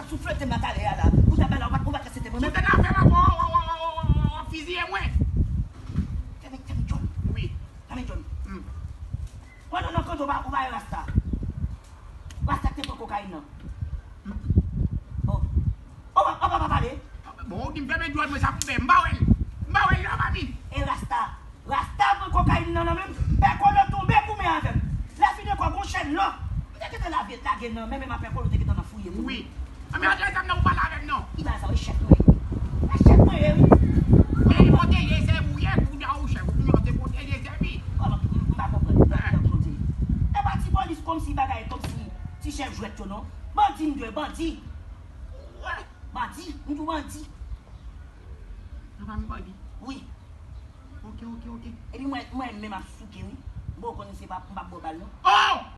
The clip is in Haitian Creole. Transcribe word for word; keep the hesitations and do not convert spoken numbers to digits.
Sou flete m nan talè a la. Ou ta bay la, ou pa, ou pa t aksepte mwen menm. Ou te nan afè m, w ap fiziye mwen. Tèmik, tèmik John. Wi. Tèmik John. Hmm. Mwen non, non, kote ou pa, ou pa e Rasta. Rasta ki te pran kokayin nan. Hmm. Oh. Ou pa, ou pa, pa pale. Bon, ou di m fèmen dwèt mwen sa pou m fè. M pa wè l. M pa wè l nan fanmi. E Rasta. Rasta pran kokayin nan nan men m, Pè Kolo tonbe goumen avè m. Lè fini ankò, gon chèn lò. M te gentan lave, lage nan men, men m a Pè Kolo te gentan nan fouye m. Wi. Anben, antre zam nan pou pale avè m non. Ki bagay sa, echèk mwen ye wi. Echèk mwen ye wi. Men li pwoteje sèvi w ye, kounye a ou chèf, kounye a ou te pwoteje sèvi. Kòman, m, m pa konprann. Nan kote. E pa ti polis kòmsi bagay, kòmsi ti chèf jwèt yo non. Bandi m dwe, bandi. Wi. Bandi, m di w bandi. Nan fanmi bandi? Wi. Ok, ok, ok. Epi mwen, mwen menm ap souke wi. Bon, ou konnen se pa, m p ap bò bal non. Oh!